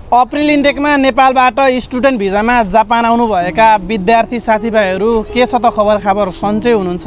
April इन्टेकमा नेपालबाट student भिजामा Japan आउनुभएका विद्यार्थी साथीभाइहरू के छ त खबर सन्चै हुनुहुन्छ?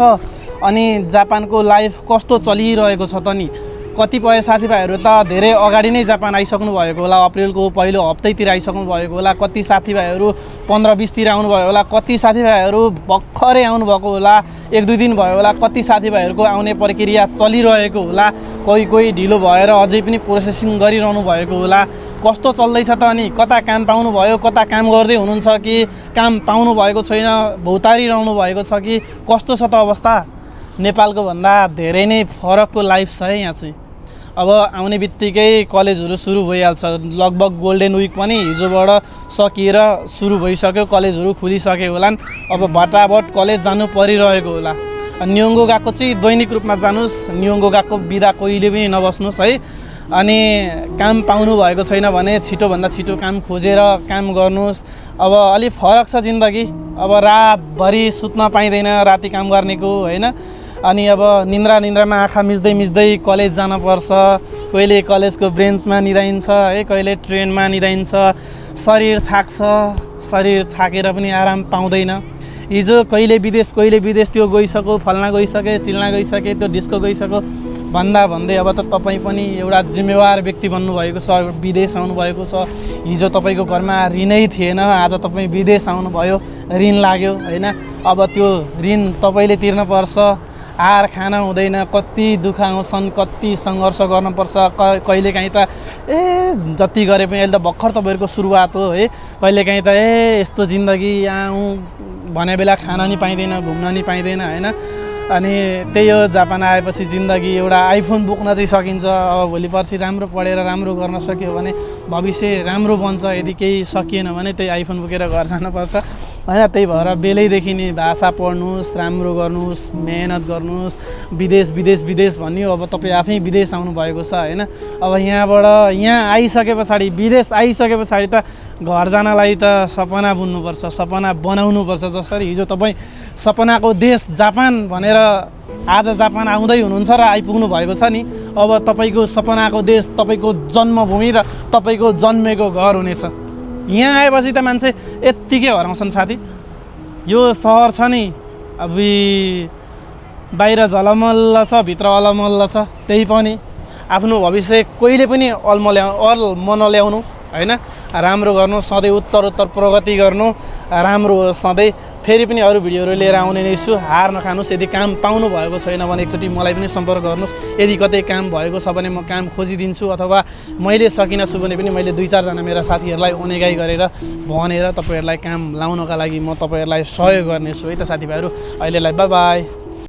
अनि जापानको लाइफ कस्तो चलिरहेको छ त नि? कतिपय साथीभाइहरू त धेरै अगाडि नै जापान आइसक्नु भएको होला, अप्रिलको पहिलो हप्तैतिर आइसक्नु भएको होला, कति साथीभाइहरू 15-20 तिर आउनुभयो होला, कति साथीभाइहरू भर्खरै आउनुभएको होला, 1-2 दिन भयो होला, कति साथीभाइहरूको आउने प्रक्रिया चलिरहेको होला, कोही ढिलो भएर अझै पनि प्रोसेसिङ गरिरहनु भएको होला। कस्तो चल्दैछ त अनि? कता काम पाउनुभयो, कता काम गर्दै हुनुहुन्छ कि काम पाउनु भएको छैन, भौतारिरहनु भएको छ कि कस्तो छ त अवस्था? नेपालको भन्दा धेरै नै फरकको लाइफ छ है यहाँ चाहिँ। अब आउने बित्तिकै कलेजहरू सुरु भइहाल्छ, लगभग गोल्डन विक पनि हिजोबाट सकिएर सुरु भइसक्यो, कलेजहरू खुलिसक्यो होलान्। अब भटाभट कलेज जानु परिरहेको होला। नियोङ्गो गएको चाहिँ दैनिक रूपमा जानुस्, नियोङ्गो गएको बिदा कहिले पनि नबस्नुहोस् है। अनि काम पाउनु भएको छैन भने छिटोभन्दा छिटो काम खोजेर काम गर्नुहोस्। अब अलिक फरक छ जिन्दगी। अब रातभरि सुत्न पाइँदैन राति काम गर्नेको होइन। अनि अब निन्द्रामा आँखा मिच्दै कलेज जानुपर्छ। कहिले कलेजको बेन्चमा निदाइन्छ है, कहिले ट्रेनमा निदाइन्छ। शरीर थाक्छ, शरीर थाकेर पनि आराम पाउँदैन। हिजो कहिले विदेश त्यो गइसक्यो, फल्ना गइसके, चिल्ना गइसके, त्यो डिस्को गइसक्यो भन्दै अब त तपाईँ पनि एउटा जिम्मेवार व्यक्ति बन्नुभएको छ, विदेश आउनुभएको छ। हिजो तपाईँको घरमा ऋणै थिएन, आज तपाईँ विदेश आउनुभयो, ऋण लाग्यो होइन। अब त्यो ऋण तपाईँले तिर्नुपर्छ, आहार खाना हुँदैन, कति दुःख आउँछन्, कति सङ्घर्ष गर्नुपर्छ। कहिलेकाहीँ त जति गरे पनि अहिले त भर्खर तपाईँहरूको सुरुवात हो है। कहिलेकाहीँ त यस्तो जिन्दगी आउँ भने बेला खान नि पाइँदैन, घुम्न नि पाइँदैन होइन। अनि त्यही हो, जापान आएपछि जिन्दगी एउटा आइफोन बोक्न चाहिँ सकिन्छ। अब भोलि पर्सि राम्रो पढेर राम्रो गर्न सक्यो भने भविष्य राम्रो बन्छ, यदि केही सकिएन भने त्यही आइफोन बोकेर घर जानुपर्छ होइन। त्यही भएर बेलैदेखि नै भाषा पढ्नुहोस्, राम्रो गर्नुहोस्, मेहनत गर्नुहोस्। विदेश भन्यो, अब तपाईँ आफै विदेश आउनुभएको छ होइन। अब यहाँ आइसके पछाडि, विदेश आइसके पछाडि त घर जानलाई त सपना बुन्नुपर्छ, सपना बनाउनुपर्छ। जसरी हिजो तपाईँ सपनाको देश जापान भनेर आज जापान आउँदै हुनुहुन्छ र आइपुग्नु भएको छ नि। अब तपाईँको सपनाको देश, तपाईँको जन्मभूमि र तपाईँको जन्मेको घर हुनेछ। यहाँ आएपछि त मान्छे यत्तिकै हराउँछन् साथी। यो सहर छ नि, अब बाहिर झलमल्ल छ, भित्र अलमल्ल छ। त्यही पनि आफ्नो भविष्य कहिले पनि अलमन ल्याउनु होइन। राम्रो गर्नु, सधैँ उत्तर प्रगति गर्नु, राम्रो हो सधैँ। फेरि पनि अरू भिडियोहरू लिएर आउने नै छु। हार नखानुहोस्। यदि काम पाउनु भएको छैन भने एकचोटि मलाई पनि सम्पर्क गर्नुहोस्। यदि कतै काम भएको छ भने म काम खोजिदिन्छु, अथवा मैले सकिनछु भने पनि मैले 2-4 जना मेरा साथीहरूलाई ओनेगाई गरेर भनेर तपाईँहरूलाई काम लाउनका लागि म तपाईँहरूलाई सहयोग गर्नेछु है त साथीभाइहरू। अहिलेलाई बाई बाई।